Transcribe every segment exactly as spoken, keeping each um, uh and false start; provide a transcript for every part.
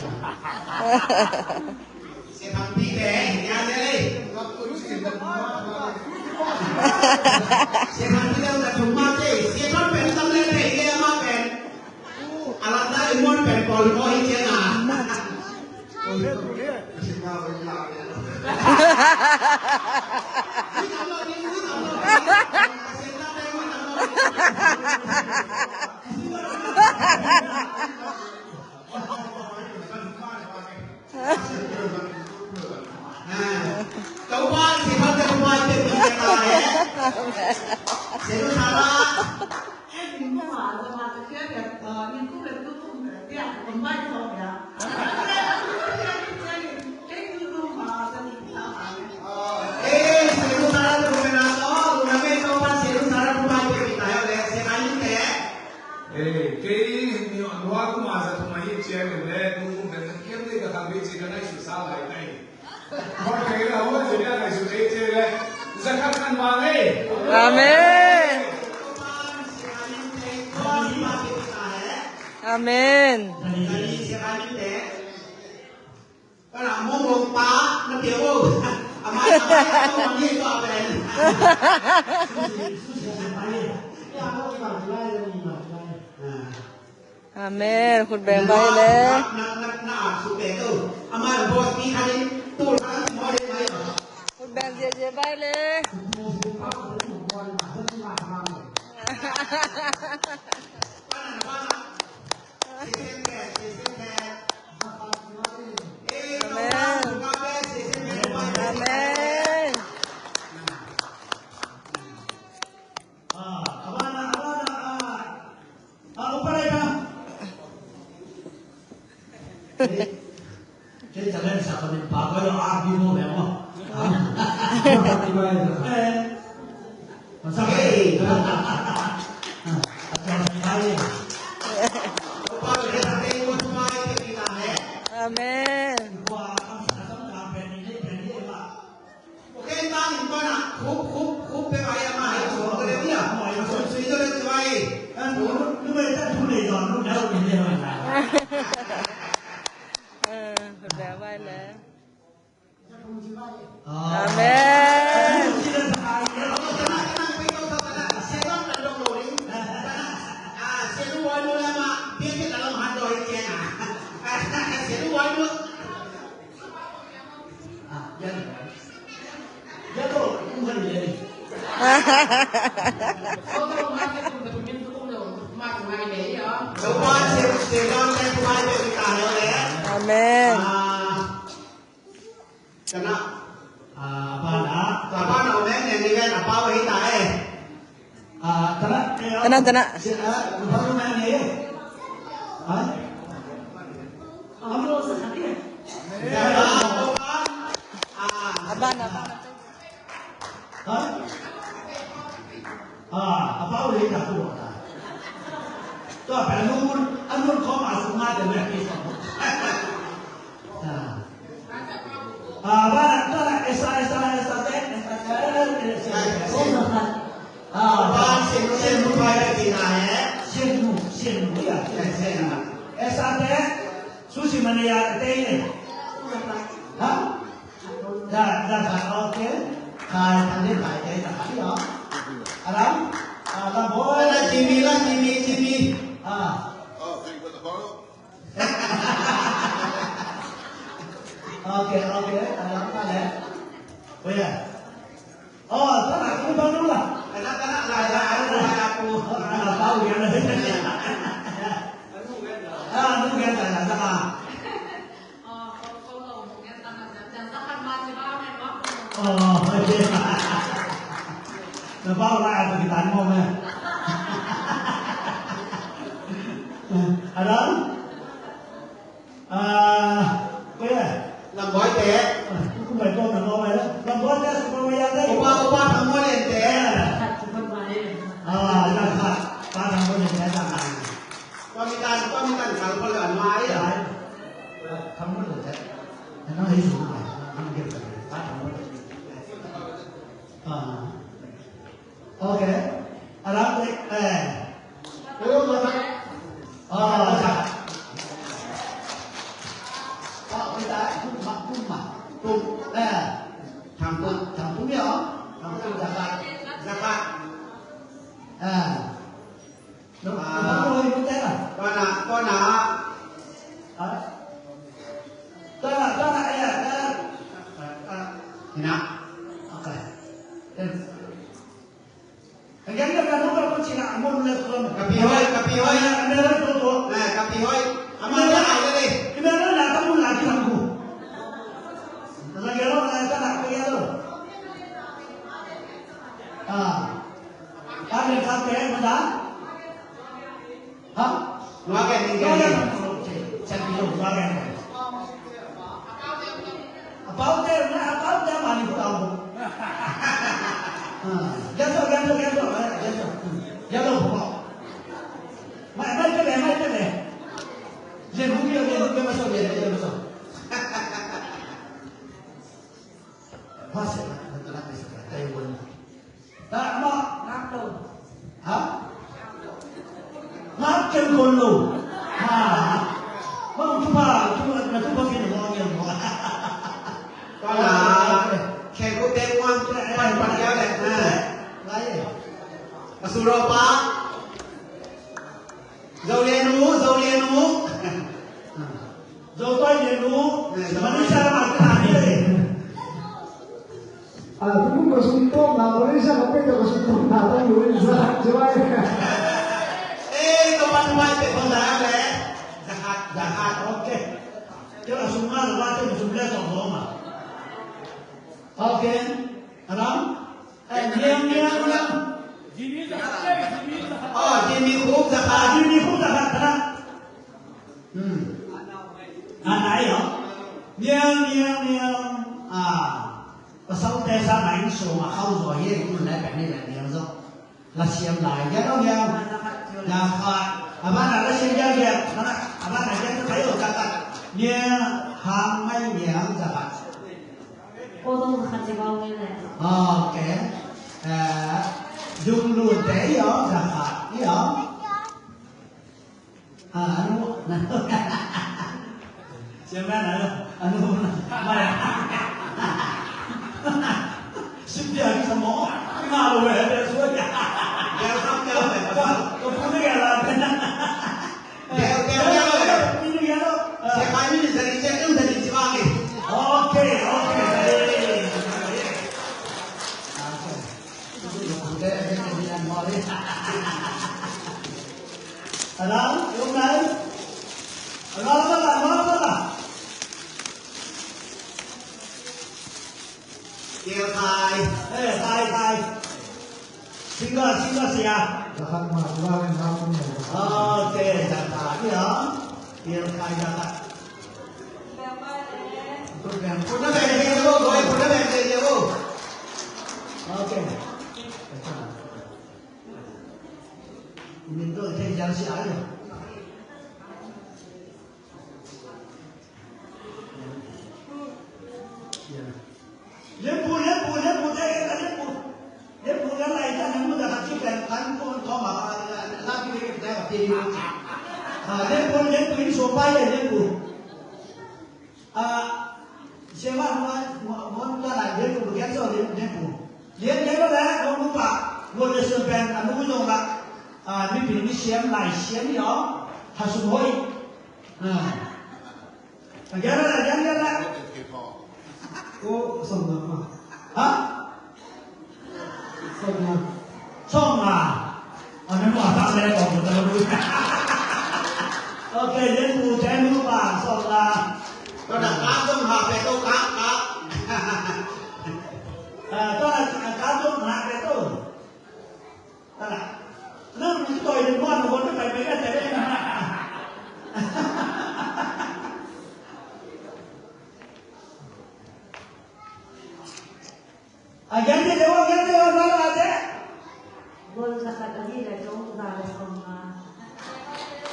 Sia Thang Pi te, nia le. Sia Thang Pi te, na thum ma te, Sia Thang pen tam le te, le ma pen. A lam na i muan pen pawl mo hi ciang a. Topa, Sia Thang te Topa i pen pen ta he. Sia Thang Sara. Eh, Sia Thang Sara tu mena to, tu mena to pa Sia Thang Sara tu pa te kita yo le, Sia Thang te. Eh, kei ni lua kuma za tu mai ciang le, tu mena kiam le ka kang be ci ka nai su sa lai tai. Amen. Amen. Amen. Khut beng vai le. Khut beng ziahziah vai le. Amen. Amen. Ah, abana, abana, ah. Ah, upa lai ba. Kei challenge sa ko ni pa ko lo a bi mo le mo. Ah. Upa lai ba. Eh. Masa kei. Ah, upa lai ba. Upa lai ba. Amen. Upa, ang sa, ang sa, ang sa, ang sa, Amen. Amen. Tana. Ah, apa na? Apa na, Amen, yang ni kan apa wahita eh. Ah, tana. Tana, tana. Apa na, apa na? Ha? Ah, a pau le ta tu ta. Tu a pa nun, a nun ko ma su ma de me ki so. Ah. Ah, ba ta esa, esa, esa te, esa te, esa te. Ah, ba se nu, se nu pa de ki na eh. Se nu, se nu ya. Esa te. Su si ma ne ya te ne. Ha? Dah, dah, dah, oke. Khai, tadi khai, khai, khai, ya. Alam? Alam, boy. Ada Jimmy lah, Jimmy, Jimmy. Ah. Oke, oke, alam, alam. Oh, ya. Oh, tak nak, ini baru lah. Tak nak, tak nak, lah, lah, lah, lah, aku. Oh, anak tahu, ya, lah. Ah, anu kan, tak nak, tak nak. Oh, okay. Na pau lai a kitan mo me. Adam? Ah, kuya. Lam Boy te. Ku mai ko na mo me. Lam Boy te su ko ya te. Upa, upa thang mo len te. Ah, na sa. Pa thang mo len te ta. Tua mi tan, tua mi tan kal ko le an mai a. Thang mo le te. Thang mo le te. Thang mo le te. Ah. Okay. Alam le, eh. Hello, ma. Ah, ma. Kum, kum, kum, kum. Eh. Thang kum, thang kum ya. Thang kum zakat. Zakat. Eh. Nung, ah, nung baru ini tera. Kau nak, kau nak. Ah. Kau nak, kau nak ya, kau nak. Ah, ah. Ini nak. Okay. Eh. Ka pihoih, ka pihoih. Eh, ka pihoih. Ama na ai le. Ha? Nuagen, nuagen. Nuagen. Chan pilo, nuagen. About them, about them, and you out. Ah, yes, sir, yes, sir, yes, sir, yes, sir. Hmm. Yellow, come on. Mai, mai, tele, mai, tele. Ye, move, ye, ye, move, ye, maso, ye, ye, maso. What's it? Taiwan. Ha? Ngak ken khol lo. Ha. Bang thupha, thupha, na thupha ken lo ngial lo. Kau na, khen ko te muan, pan pan ya le. Ha. Lai. A su ro pa. Zo le nu, zo le nu. Zo pai le nu. Malaysia ma ka ni le. Ah, tu ka sum tawm na, Malaysia ka pek ka sum tawm na, tawm lu in sa, sa bai. Eh, tawm ban bai pek ko sa le. Zakat, zakat, okay. Kira sum na, zakat, sum le, sum ma. Okay. Alam? Eh, niang, niang, niang. Oh, Jimmy Cook zakat. Jimmy Cook zakat, zakat. Hmm. Ngan nai, oh. Niang, niang, niang. Ah. Pasal te sa nai so ma khau zo ye, kun lai pen ni lai niang zo. La siam lai, ya lo niang. Zakat. Abana la siam ya ya. Mana? Abana ya ta yo zakat. Niang hang mai niang zakat. Ko dong zakat ci bau ni le. Okay. Eh, yung lu te yo zakat. Yo. Ah, anu, anu. Siapa anu? Anu, mai. Sim dia ni sama. Malu eh, dia suruh dia. Dia sama dia. Kau, kau punya ya lah. Dia, dia, dia, dia. Ini dia lo. Ah. Siapa ini dari Cek tu dari Ciwangi. Okay, okay. Alam, yung nai. Alam, alam, alam, alam. Kiel khai. Eh, khai, khai. Single, single siya. Zakat ma, wala rin hapon yan. Okay, zakat. Yeah. Kiel khai zakat. Put na beng dia wo, boy, put na beng dia wo. Okay. Min to te jang si ayo. Lembu, lembu, lembu, te, lembu. Lembu, lembu, lai ta, lembu, da ka ci pen, kan ko, ko ma, la, la, la, ki, ki, ki, ki, ki. Ah, lembu, lembu, in so pa ye, lembu. Ah, sewa, mo, mo, mo, ta la, lembu, gen so, lembu, lembu. Lembu, lembu, la, mo, mo, pa, mo, le, so, pen, a, mo, mo, la. Ah, mi, mi, mi, siam, lai, siam, yo. Ha, su, hoi. Ah. Again, again, again. Ko sawm nga. Ha? Sawm nga. Sawm nga. Ano mo ata sa ito? Okay, yan po. Diyan mo pa. Sawm nga. Ito na, katong ha, peto, ka, ka. Ah, ito na, katong ha, peto. Nang, nang, ito, yung mga nabot na tayo, may kanya, eh. Again, di ba? Again, di ba? Para ate? Gol zakat a di le, gol zakat a di le.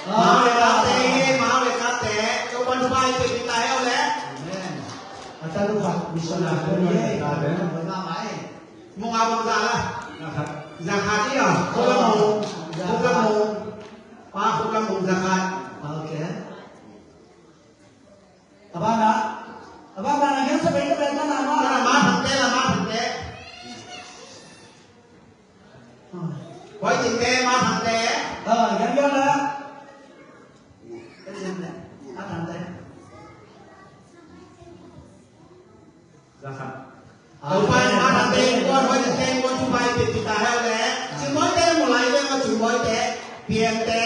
Ah, le kate, ma le kate. Ito, ban sa bahay, ito, kita, eh, ule. Amen. At ano ba? Misyon na. Amen. Amen. Amen. Mong abang zala. Zakat. Zakat iya. Khup la mong. Zakat. Khup la mong. Pa khup la mong zakat. Okay. Apa na? Sa bai ka bai ka na ma. Ka na ma thang te la ma thang te. Koi cing te ma thang te. Ơ, yang yang la. Ka cing te. Ma thang te. Za khat. Topa in ma thang te kuan, koi cing te kuan, Topa in pit pita hel le. Cing moi te mu lai le ma cing moi te. Piang te.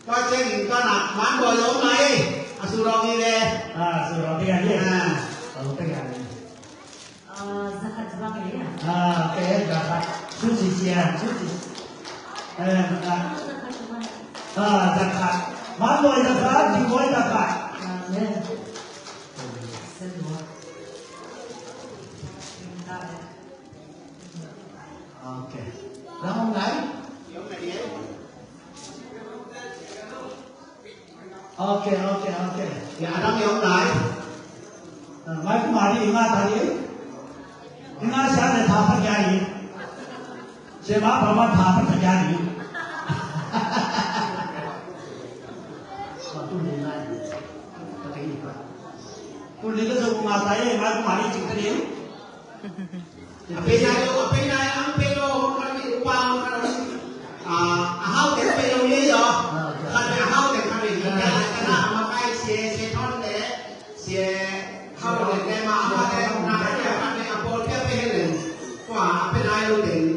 Tua ciangin tua na man bawi om lai. A su rong i ve. A su rong te a ni. A su rong te a ni. A, za khat za bang ni a. A, ok, za khat. Su ci cia, su ci. Eh, a, za khat za bang. A, za khat. Man bawi za khat, ci bawi za khat. A, ne. Sen bawi. Ok. Lam om lai? Ok, ok, ok. Ya, lam om lai? Mai kumari inga tadi. Inga siya ne thapa kya ni? Siya ma pa ma thapa kya ni? Tuli ka sa kuma tayo, mai kumari cing tadi. A pei nai lo, a pei nai, a pei lo, hong kan ni, upa hong kan ni. A, a hau teng pei lo ye yo. Khat a hau teng khat ni. Khat a khat a ma kai sia, sia thon le, sia hau le le ma ma le na le khat ni a pawl pia pei le. Kua a pei nai lo teng.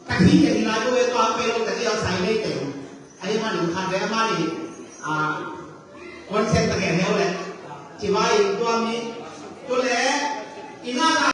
Khat hi teng nai lo ye kua a pei lo teng yo sai le teng. Ai ma ni khat le ma ni. A, konsep ta ke hel le. Ci ma in tua mi. Tu le. Ina